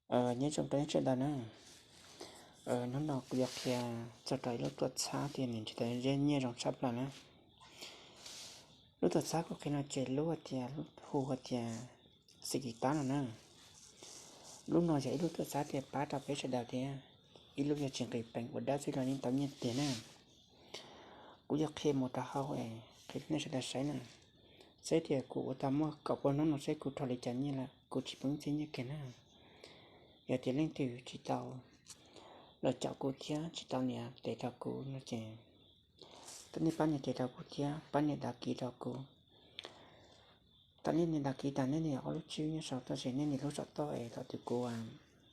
Nyob zoo rau nej sawv daws na. Hnub no kuv yuav qhia txog rau ib lub tuam txhab tias nws nrhiav tau nyiaj zoo tshaj plaws na. Lub tuam txhab kuv qhia no ces lub hais tias, lub hu hais tias Xis Kis Tab no na. Lub no yog ib lub tuam txhab tias pab rau peb sawv daws thiab, ib lub yog tsis nqis peev ua dab xwb los yeej tau nyiaj tiag na. Kuv yuav qhia mus rau hauv es qhia rau nej sawv daws saib na, saib tias kuv ua tau muaj kaum pua hnub no seb kuv rho li cas nyiaj lawm, kuv tsis poob txhiab nyiaj kiag na. Yog tias leej twg tsis tau los caum kuv thiab tsis tau nias tes rau kuv no ces, nej pab nias tes rau kuv thiab pab nias đăng ký rau kuv. Thaum nej nias đăng ký tas nej nias ob lub tswb nyob saum toj, ces nej nias lub saum toj es thaum twg kuv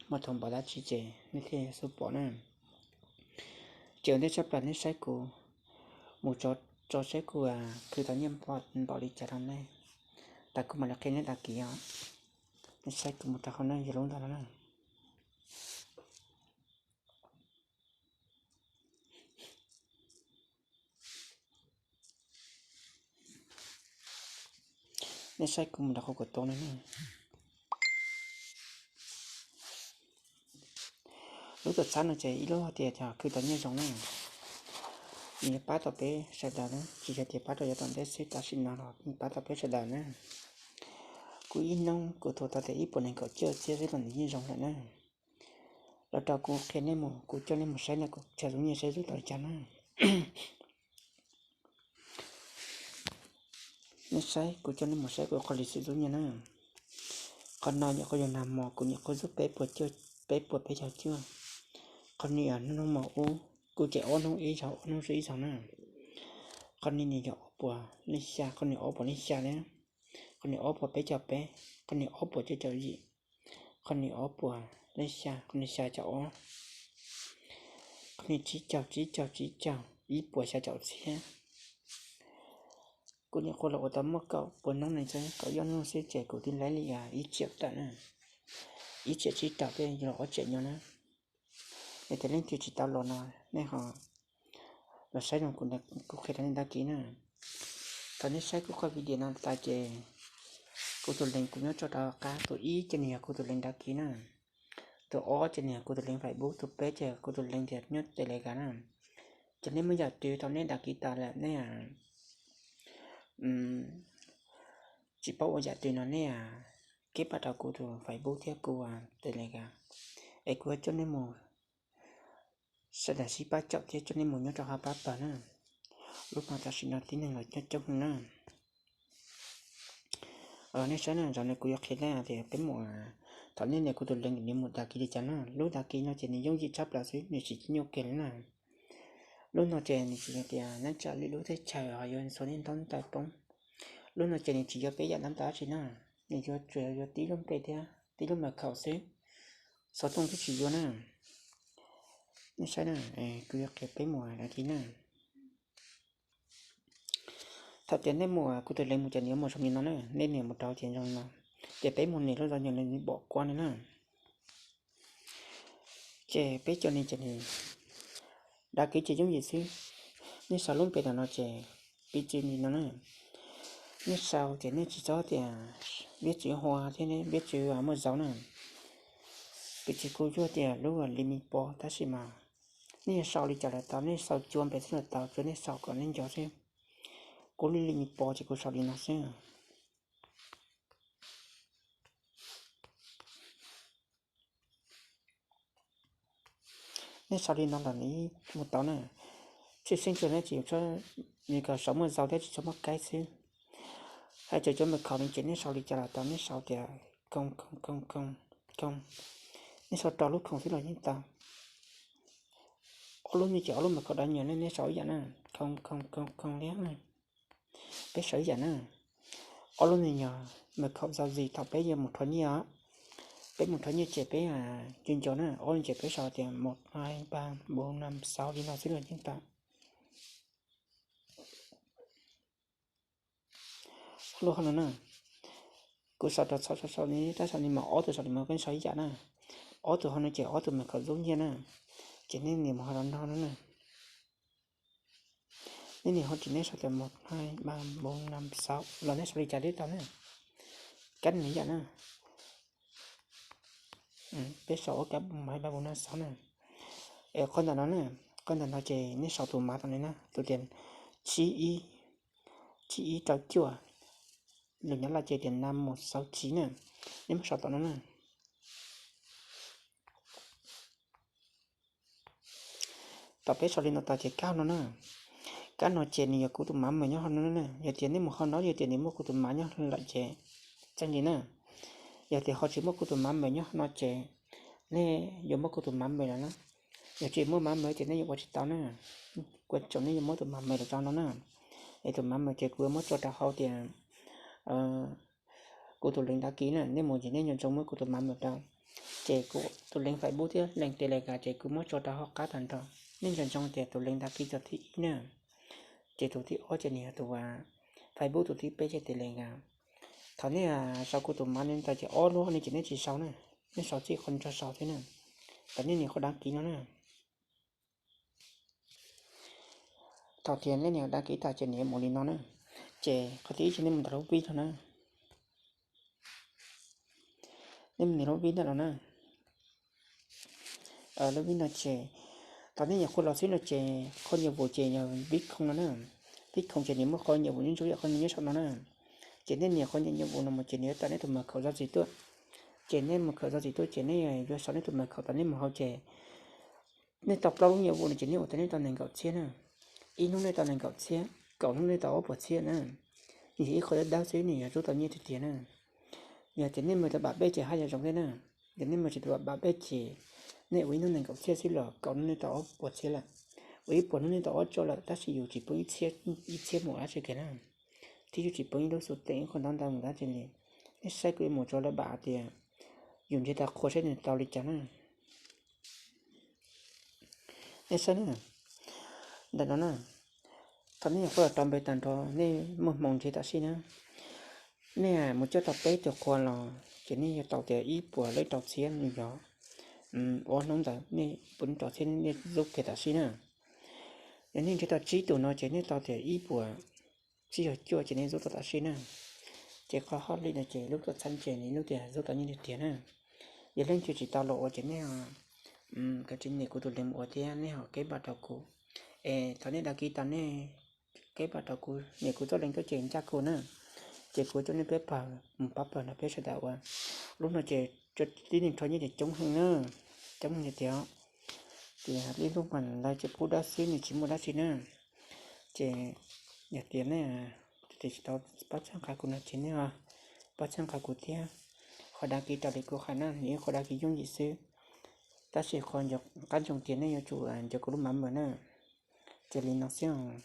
muaj thông báo dab tsi ces nej thiaj xub pom na. Ces ua ntej tshaj plaws nej saib kuv mus tso, tso saib kuv khwv tau nyiaj npaum li cas rau nej, tas kuv mam li qhia nej đăng ký os. Nej saib kuv mus rau hauv na, yog lub ntawm no na. Nej saib kuv mus rau qhov kuv tau no na. Lub tuam txhab no ces ib lub hais tias khwv tau nyiaj zoo na. Nws yuav pab tau peb sawv daws na, tsis yog tias pab rau yav tom ntej xwb, tam sim no los nws pab tau peb sawv daws na. Kuv ib hnub kuv thuav tau tias ib puas nees nkaum cuaj txhiab xwb los nws yeej zoo lawm na. Los rau kuv qhia nej mus, kuv coj nej mus saib no, kuv tshaj zoo nyiaj saib zoo tau li cas na. Nej saib, kuv coj nej mus saib kuv qhov lịch sử rub nyiaj na. Qhov no nyuam qhuav yog nag hmo kuv nyuam qhuav rub peb puas, peb puas peb caug cuaj. Qhov no yog hnub mos ub, kuv tseem ob hnub ib zaug, ob hnub rub ib zaug na. Qhov no nws yog ob puas leej xya, qhov no ob puas leej xya na. Qhov no ob puas peb caug peb, qhov no ob puas cuaj caum yim, qhov no ob puas leej xya, qhov no xya caum ob, qhov no tsib caug, tsib caug, tsib caug, ib puas xya caum txhiab. Kuv nyuam qhuav los ua tau muaj kaum pua hnub no xwb, kaum ob hnub xwb ces kuv twb laib li ib triệu tawm na. Ib triệu tsib rau tej yog ob triệu nyo na. Yog tias leej twg tsis tau los no, nej ho los saib zoo kuv qhia rau nej đăng ký na. Thaum nej saib kuv qhov video no tas ces kuv tus link kuv nyob tso rau qab, tus ib ces nws yog kuv tus link đăng ký na. Tus ob ces nws yog kuv tus link Facebook, tus peb ces kuv tus link tias nyob Telegram na. Ces nej muaj yam twg tau nej đăng ký tas lawm nej tsis paub ua yam twg no nej keb pab rau kuv tus Facebook thiab kuv Telegram, es kuv coj nej mus sawv daws sib pab caum thiab coj nej mus nyob rau hauv pab pawg na. Lub no tam sim no tib neeg los nyob coob na. Nej saib na, zaum no kuv yuav qhia nej tias peb mus, thaum nej nias kuv tus link nws mus đăng ký li cas na. Lub đăng ký no ces nws yooj yim tshaj plaws xwb, nws tsis nyuaj kiag li na. Lub no ces nws tsis yog tias neej tsa li lub teb chaws ho yuav txhua niaj hnub ntaus poob. Lub no ces nws tsis yuav peb yam dab tsi na, nws yuav tsuas yuav tib lub npe thiab tib lub mật khẩu xwb, xov tooj twb tsis yuav na. Nej saib na, kuv yuav qhia peb mus đăng ký na. Thaum tias nej mus kuv tus link mus ces nws yuav mus zoo li no na, nej nias mus rau ces zoo li no, ces peb mus nias lub zos nyuam li nws pom kuab no na. Ces peb cov ni ces nws đăng ký ces yooj yim xwb. Nej sau lub npe ntawm no ces piv txwv li no na. Nej sau ces nej tsis txhob tias piv txwv hua thiab piv txwv muaj zau na. Piv txwv kuv yuav tias lub li me pos tab sis mas nej yuav sau li cas los tau, nej sau cua npe xwb los tau, tsuas nej sau kom nej nco xwb. Kuv lub li me pos ces kuv sau li no xwb. Nej sau li no los nws mus tau na. Tshwj xeeb tsuas nej tsis, nws kom sau muaj zau thiab tsis txhob muaj kaib xwb. Hais txog cov mật khẩu no ces nej sau li cas los tau, nej sau tias khoom khoom khoom khoom khoom, nej sau rau lub khoom xwb los yeej tau. Ob lub no ces ob lub mật khẩu dab nyiam ne, nej sau ib yam na, khoom khoom khoom khoom li na. Peb sau ib yam na. Ob lub no yog mật khẩu giao dịch thaum peb yuav mus rho nyiaj os. Peb mus rho nyiaj ces peb nco nco na, ob lub ces peb sau tias một hai ba bốn năm sáu li no xwb los yeej tau. Lub hauv no na, kuv sau rau txhob sau li, tab sau li mas ob tug sau li mas peb sau ib yam na. Ob tug hauv no ces ob tug mật khẩu rub nyiaj na, ces nej nias mus hauv no no na. Nej nias hauv ces nej sau tias một hai ba bốn năm sáu los nej sau li cas twb tau na. Kab nws ib yam na. Peb sau ob kab maiv ba bu na xov na. Es qhov ntawm no na, qhov ntawm no ces nej sau tus mav tom no na, tus tias tsib ib, tsib ib rau cuaj, lus Nyab Laj ces tias năm một sáu chín na, nej muab sau tom no na. Thaum peb sau li no tas ces kab no na, kab no ces nws yog kuv tus mav mem nyob hauv no na. Yog tias nej mus hauv no yog tias nws muaj kuv tus mav nyob lawm ces txeeb li na. Yog tias ho tsis muaj kuv tus mav mem nyob hauv no ces nej yuav muab kuv tus mav mem lawm na. Yog tsis muaj mav mem ces nej yuav ua tsis tau na. Kuv tsoom nej yuav muab tus mav mem los rau no na. Es tus mav mem ces kuv yuav muab tso rau hauv tias kuv tus link đăng ký na, nej mus ces nej nco ntsoov muab kuv tus mav mem rau. Ces kuv tus link Facebook thiab link Telegram ces kuv muab tso rau hauv qab tag nrho. Nej nco ntsoov tias tus link đăng ký txog thib ib na, ces tus thib ob ces nws yog tus Facebook, tus thib peb ces Telegram. Thaum nej sau kuv tus mav mem tas ces ob lub no ces nej tsis sau na, nej sau txij qhov nws tso sau xwb na. Tam nej nias qhov đăng ký no na. Thaum tias nej nias đăng ký tas ces nws yuav mus li no na. Ces qhov thib ib ces nej mus ntawm lub vib no na. Nej mus nias lub vib ntawm no na. Lub vib no ces thaum nej nyuam qhuav los xwb no ces qhov nhiệm vụ ces yog vib khoom no na. Vib khoom ces nws muaj qhov nhiệm vụ nyob ntsuj yam qhov nyob saum no na. Ces nej nias qhov nhiệm vụ no mus ces nws yuav tawm nej tus mật khẩu giao dịch tuaj. Ces nej mật khẩu giao dịch tuaj ces nej yuav sau nej tus mật khẩu tas nej mus hauv ces nej tau plaub lub nhiệm vụ no ces nej ua tau nej tau nees nkaum txhiab na. Ib hnub nej tau nees nkaum txhiab, kaum hnub nej tau ob puas txhiab na. Yog ib qho dawb dawb xwb nws yog rub tau nyiaj tiag tiag na. Yog tias nej mus tau pam peb ces haj yam zoo thiab na. Yog nej mus tsis tau pam peb ces nej ua ib hnub nees nkaum txhiab xwb los kaum hnub nej tau ob puas txhiab lawm. Ua ib puas hnub nej tau ob txhiab lawm tab sis yus tsis poob ib txhiab mus dab tsi kiag na. Thiab yus tsis poob ib lub xu teem ib qho ntaub ntawv mus dab tsi li. Nej saib kuv yuav mus rau lawv pam tias yus nrhiav tau qhua saib nws tau li cas na. Nej saib na, ntawm no na, thaum nej nyuam qhuav los rau npe tag nrho nej muaj hmoo nrhiav tam sim na, nej mus coj tau peb tus qhua los ces nej yuav tau tias ib puas lab rau txhiab nws yog ob hnub ntawd nej ib puas lab rau txhiab nej zub kiag tam sim na. Yog nej nrhiav tau tsib tus no ces nej tau tias ib puas tsib caug cuaj ces nej zub tau tam sim na. Ces qhov hauj lwm no ces lub tuam txhab ntse nws lub tias zub tau nyiaj tiag tiag na. Yog leej twg tsis tau los ua ces nej ho kav tsij nias kuv tus link mus ua thiab nej ho keb npam rau kuv. Es thaum nej đăng ký tas nej keb npam rau kuv, nias kuv txoj link tuaj ces ncaj kuv na. Ces kuv coj nej peb pawg mus pab pawg nrog peb sawv daws ua. Lub no ces tib neeg rho nyiaj ces coob heev na, coob heev tiag tiag. Ces ib lub mas lawv tseem pub dawb xwb nws tsis muaj dab tsi na. Ces yog tias nej tsis tau pab txhawb nqa kuv no ces nej pab txhawb nqa kuv thiab. Qhov đăng ký raws li kuv hais na nws yog qhov đăng ký yooj yim xwb, tab sis qhov qab ntsoov tias nej yuav tsum ncav kuv lub mav mem na. Ces li no xwb os.